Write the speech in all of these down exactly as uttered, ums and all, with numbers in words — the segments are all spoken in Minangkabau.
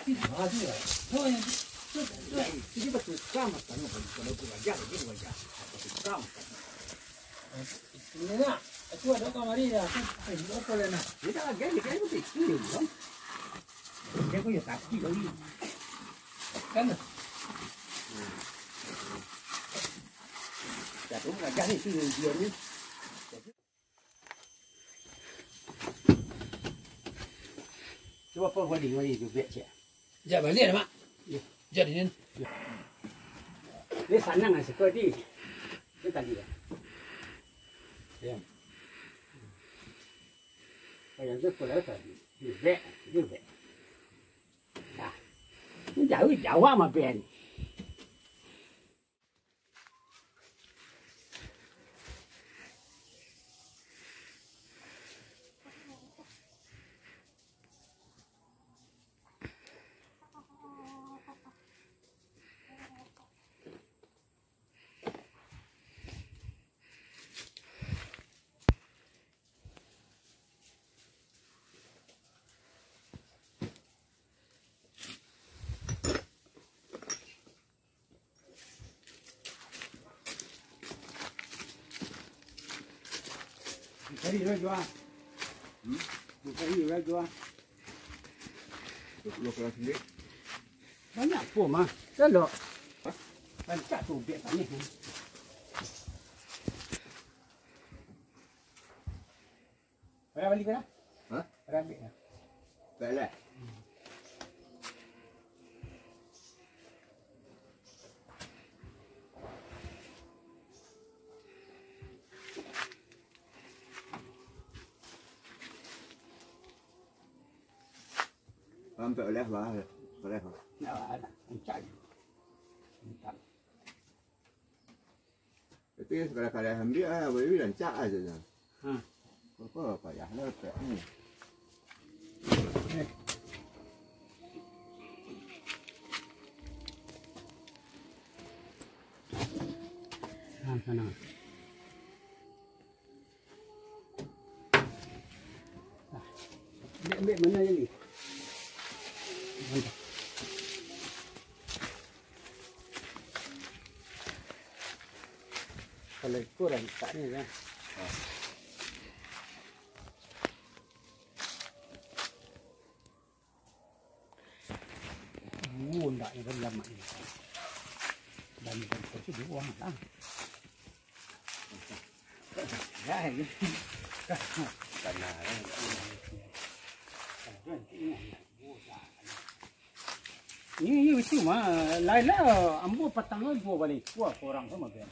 Ah, tu lah. Tu yang tu, tu, tu, tu dia bertukar makan, kalau tu raja, dia raja. Bertukar makan. Ini nak, aku ada kamari dah. Aku, eh, apa lah nak? Dia dah agak, dia kena betul, bang. Dia punya sakit lagi. Kan? Dah tu raja ni, tu dia ni. Cuba kau balik mari tu, bek cek. Jak balik dah, Mak. Ya. Jak, Din. Ni sanang lah siko, Di. Ni tadi dah. Ya. Payah tu, kalau tadi. Ni bek, ni bek. Dah. Ni jauh, jauh mah, Ben. Cari lah jua. Hmm? Cari lah jua. Dua puluh kelas ni. Banyak pun mah. Dah lok. Hah? Rancak tu ubek panih. Bara bali ko lah? Hah? Bara ambiak lah. Baiklah. Sampai oleh bah, oleh bah. Nak lah, nak. Rancak je. Mantap. Tapi sakali-kali ambiak ah, boleh rancak aja dah. Hmm. Apa payah lah, Pak. Hmm. Nah, sana. Ambiak, ambiak, mana je ni? Mantap. Kalau ikut rancaknya kan. Oh, ndaknyo kan lamak ni. Dan, dan kursi dua lah. Ya, ini. Tanah, ya. Ini, ini itu mah, lain lah, ambo patang lah dua balai ikua, kurang sama kan.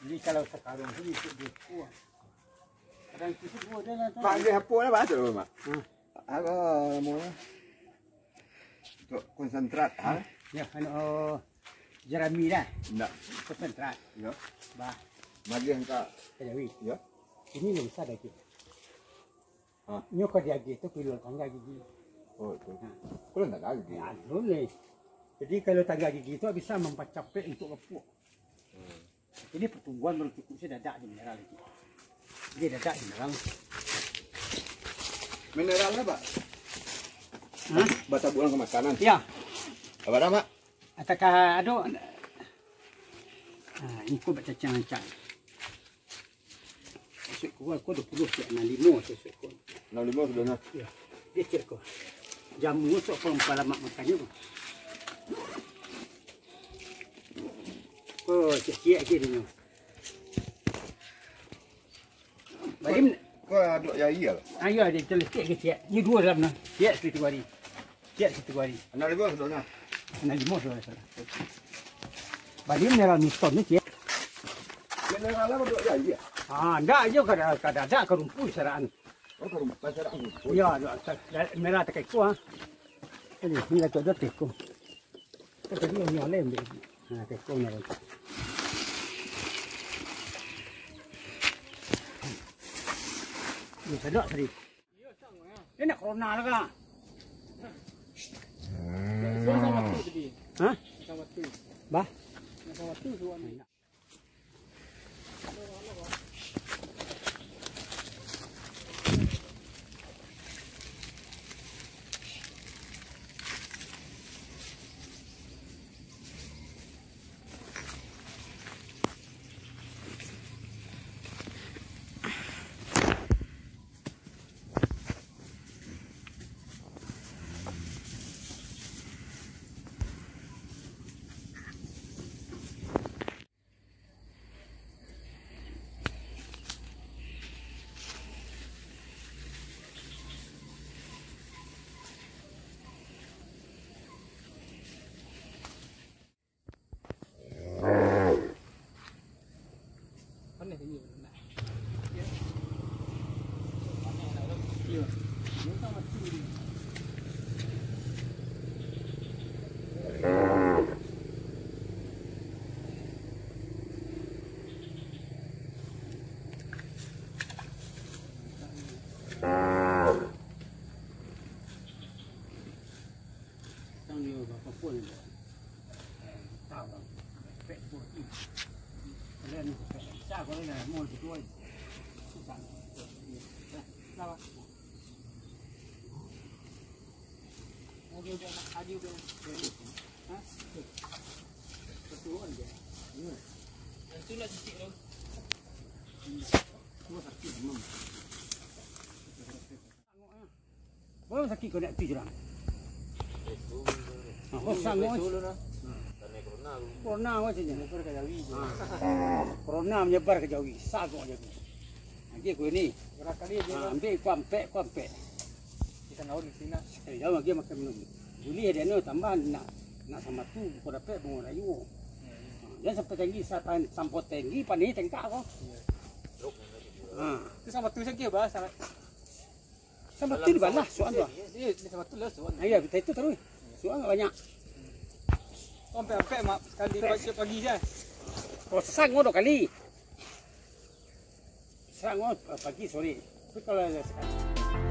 Jadi kalau sakarung tu ikut dua ikua. Kadang ikut dua je lah tu. Mak, dia apa lah, Mak? Hmm. Apa namanya? Untuk konsentrat, ha? Ya, anu, oh, jerami dah. Ndak. Konsentrat. Ya. Bah. Magih angka. Kajawi. Ya. Ini lun sa daging. Ha. Nyo ka diagih tu piluan tangga gigi. Oh, tu. Ha. Piluan tangga gigi. Ya, alun ni. Jadi kalau tangga gigi tu bisa mampacapek untuk gapuk. Hmm. Ini pertumbuhan baru cukup, saya dadak je mineral lagi. Dia dadak mineral. Mineral apa? Hah? Batabuang ke makanan. Ya. Apa nama? Atakah ado? Ah, ini kau baca cacang-cacang. Esok ko, ko dua puluh, cek, enam limo esok ko. Enam limo sudah nah. Ya. Dia cek ko. Jamu sok pun palamak makannyo. Ko cek-cek aja dinyo. Bagi ko aduk ya iya. Ayo ada celetik ke cek. Ni dua dalam nah. Cek situ hari. Cek situ hari. Enam limo sudah nah. Enam limo sudah salah. Bagi mineral miston ni cek. Mineral apa aduk ya iya? Ah, ndak aja kada kada ada karumpu saraan. Oh, karumpu saraan. Ya, ada merah tekai ko ah. Ini ni lah tu ada teko. Ko tadi yang nyalem deh. Nah, teko ni. Ni sedap tadi. Dia nak corona lah kah? Hah? Baru sakik kau nak tu jerang. Ah, kau sanggup. Corona, corona macam ni. Corona menyebar ke Jawi, sagok Jawi. Lagi aku ni. Barangkali dia Ah, ambil kuampek, kuampek. Kita naur di sini. Sekali jauh lagi makan minum. Boleh dia ni tambah nak nak sama tu kau dapat bunga rayu. Ah, dia sampai tinggi, sampai sampai tinggi, panih tengkak kau. Ah. Itu sama tu saja, bah, sama Sama tu dibalah soal tu. Iya, dia sama tu lah soal. Ah, iya, kita itu terus. Soal banyak. Sampai-sampai mak sekali pagi, pagi je. Kosong dua kali. Serang pagi sore. Tapi kalau ada sekali.